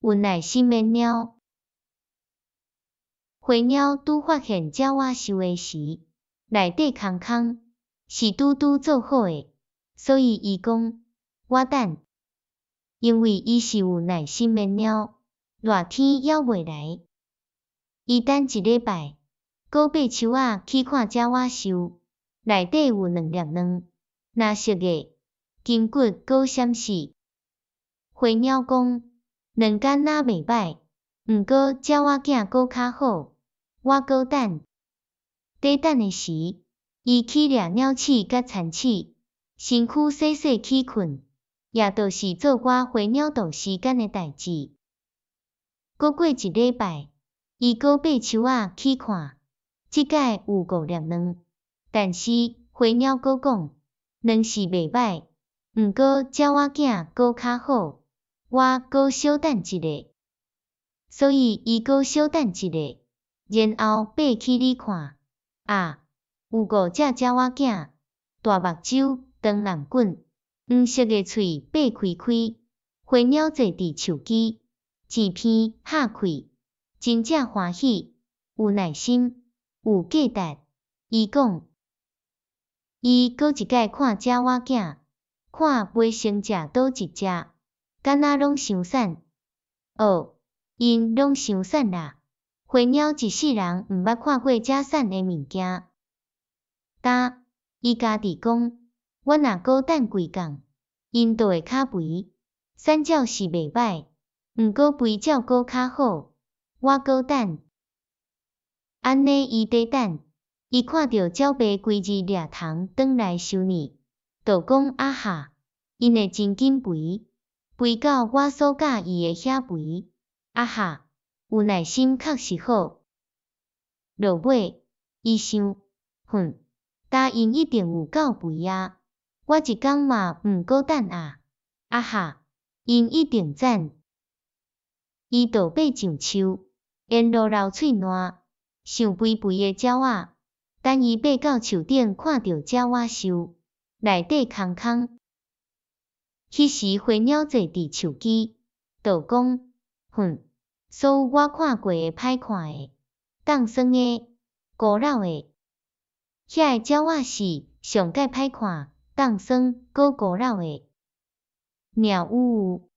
有耐心的貓。飛鳥拄發現鳥仔獸的時，內底空空，是拄拄做好的，所以伊講，我等，因為伊是有耐心的貓，熱天猶未來，伊等一禮拜，閣爬樹仔去看鳥仔獸，內底有兩粒卵，藍色的，筋骨閣閃爍。飛鳥講，卵敢若袂䆀，毋過鳥仔囝閣較好，我閣等。佇等的時，伊去掠鳥鼠佮田鼠，身軀洗洗去睏，也就是做寡飛鳥度時間的代誌。閣過一禮拜，伊閣爬樹仔去看，這擺有五粒卵，但是飛鳥閣講，卵是袂䆀，毋過鳥仔囝閣較好，我閣小等一下。所以伊閣小等一下，然後爬起來看，啊，有五隻鳥仔囝，大目睭，長顱骨，黃色的喙擘開開，飛鳥坐佇樹枝，糋鼻合氣，真正歡喜，有耐心，有價值。伊講，伊閣一擺看鳥仔囝，看袂先食佗一隻，敢若攏傷瘦。哦，𪜶攏傷瘦啦！飛鳥一世人毋捌看過遮瘦的物件。今伊家己講，我若閣等幾工，𪜶就會較肥。瘦鳥是袂䆀，毋過肥鳥閣較好，我閣等。按呢伊佇等，伊看著鳥爸規日掠蟲轉來收呢，就講啊哈，𪜶會真緊肥，肥到我所喜歡的遐肥。啊哈，有耐心確實好。落尾，伊想，哼，今𪜶一定有夠肥啊！我一工嘛毋閣等啊！啊哈，𪜶一定讚。伊就爬上樹，沿路流喙瀾，想肥肥的鳥仔。等伊爬到樹頂，看著鳥仔獸，內底空空。彼時飛鳥坐佇樹枝，就講，哼，所有我看過的歹看的、凍酸的、古老的，遐个鳥仔是上蓋歹看、凍酸、閣古老的。鳥有有。